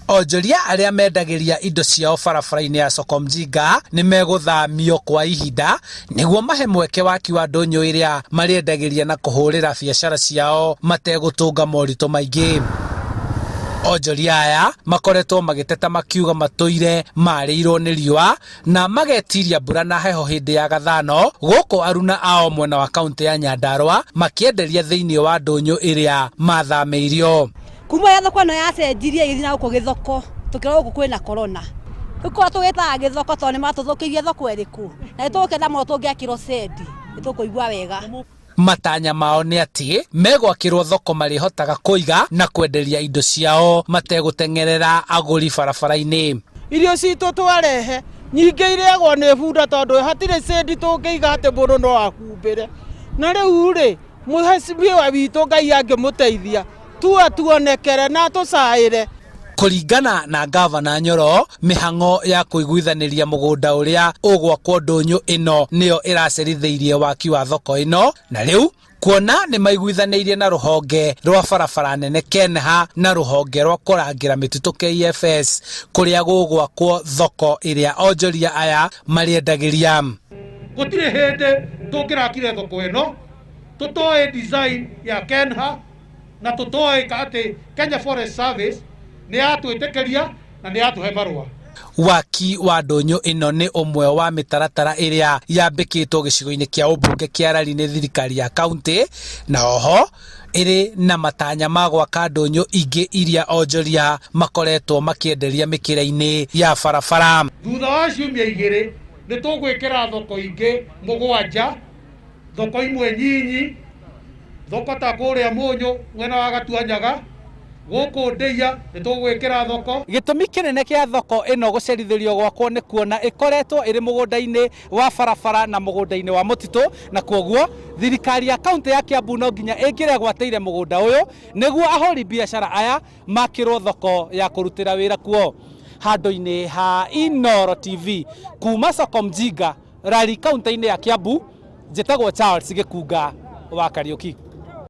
Onjoria arĩa mendagĩria indo ciao barabara-inĩ ya Soko Mjinga nĩ megũthamio kwa ihinda nĩguo mahe mweke waki wa ndũnyũ ĩrĩa marĩendagĩria na kũhũrĩra biacara ciao mategũtũnga moritũ maingĩ. Onjoria aya makoretwo magĩteta makiuga matũire marĩirwo nĩ riũa na magetiria mbura na heho hĩndĩ ya gathano gũkũ aruna ao mwena wa kaunti ya Nyandarua makĩenderia thĩinĩ wa ndũnyũ ĩrĩa mathamĩirio. Kuma ũrĩa thoko ĩno yacenjirie ĩgĩthiĩ na gũkũ gĩthoko, tũkĩrwo gũkũ kwĩna corona. Rĩu korwo tũgĩtaga gĩthoko tondũ nĩ matũthũkĩirie thoko ĩrĩkũ, na nĩ tũgũkena mũno tũngĩakĩrwo cendi, nĩ tũkũigua wega. Matanya mao nĩ atĩ megwakĩrwo thoko marĩhotaga kũiga na kwenderia indo ciao mategũteng'erera agũri barabara-inĩ. Irio citũ twarehe nyingĩ irĩagwo nĩ bunda tondũ hatirĩ cendi tũngĩiga atĩ mũndũ no ahumbĩre. Na rĩu rĩ, mũhecimiwa witũ Ngai angĩmũteithia tua tuonekere na atũcaĩre. Kũringana na Ngavana Nyoro, mĩhang'o ya kũiguithanĩria mũgũnda ũrĩa ũgwakwo ndũnyũ ĩno nĩyo ĩracerithĩirie waki wa thoko ĩno, na rĩu kuona nĩ maiguithanĩirie na rũhonge rwa barabara nene KENHA na rũhonge rwa kũrangĩra mĩtitũ KFS kũrĩa gũgwakwo thoko ĩrĩa onjoria aya marĩendagĩria. Gũtirĩ hĩndĩ tũngĩrakire thoko ĩno tũtoĩ design ya KENHA na tũtoĩ atĩ Kenya Forest Service nĩ yatwĩtĩkĩria na nĩ yatũhe marũa. Waki wa ndũnyũ ĩno nĩ ũmwe wa mĩtaratara ĩrĩa yambĩkĩtwo gĩcigo-inĩ kĩa ũmbunge kĩa Lari nĩ thirikari ya kaunti, na oho ĩrĩ na matanya ma gwaka ndũnyũ ingĩ iria onjoria makoretwo makĩenderia mĩkĩra-inĩ ya barabara. Thutha wa ciumia igĩrĩ nĩ tũgwĩkĩra thoko ingĩ mũgwanja, thoko imwe nyinyi, thoko ta kũrĩa Mũnyũ mwena wa Gatuanyaga, gũkũ Ndĩia nĩ tũgwĩkĩra thoko. Gĩtũmi kĩnene kĩa thoko ĩno gũcerithĩrio gwakwo nĩ kuona ĩkoretwo ĩrĩ mũgũnda-inĩ wa barabara na mũgũnda-inĩ wa mũtitũ, na kwoguo thirikari ya kaunti ya Kiambu no nginya ĩngĩregwatĩire mũgũnda ũyũ nĩguo ahũri biacara aya makĩrwo thoko ya kũrutĩra wĩra kuo. Handũ-inĩ ha Inooro TV kuma Soko Mjinga, Rari, kaunti-inĩ ya Kiambu, njĩtagwo Charles Gĩkunga wa Kariũki.